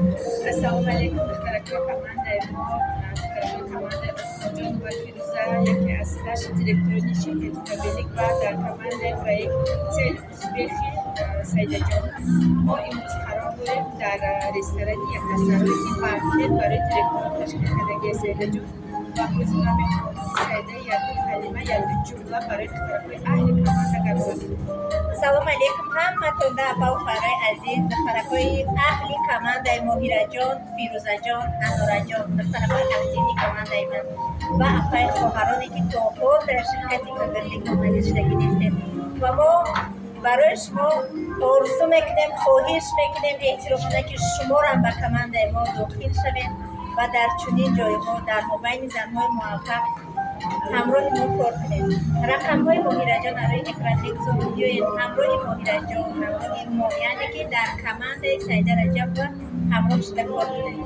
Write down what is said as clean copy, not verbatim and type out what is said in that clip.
Ассалому алайкум, духтаракои командаи мо, духтаракои командаи Осмонҷон ва Фирӯза, яке аз старший директорони ширкати Фаберлик ва дар командаи проект «Цель успехи» Саидаҷон. Мо имрӯз қарор дорем дар ресторани Якасарой, ки банкет барои директорон ташкил кардагии Саидаҷон, ва ҳозир ман мехоҳам, ки Саида якду калима, якду ҷумла барои духтаракои аҳли команда гап занад. Салому алейкум ҳаматонда, апаву хоҳарои азиз, духтаракои аҳли командаи Моҳираҷон, Фирӯзаҷон, Анораҷон, духтаракои активный командаи ман ва апаи хоҳароне, ки то ҳол дар ширкати Фаберлик номнавис шудагӣ нестед. Ва мо барои шумо орзу мекунем, хоҳиш мекунем эҳтиромона, ки шуморам ба командаи мо дохил шавед ва дар чунин ҷойҳо, дар мобайни занҳои муваффақ ҳамроҳи мо кор кунед. Рақамҳои Моҳираҷон рӯи экран мегузорем. Биёед, ҳамроҳи Моҳираҷон, ҳамроҳи мо, яъне ки дар командаи Саида Раҷабова ҳамроҳ шуда кор кунед.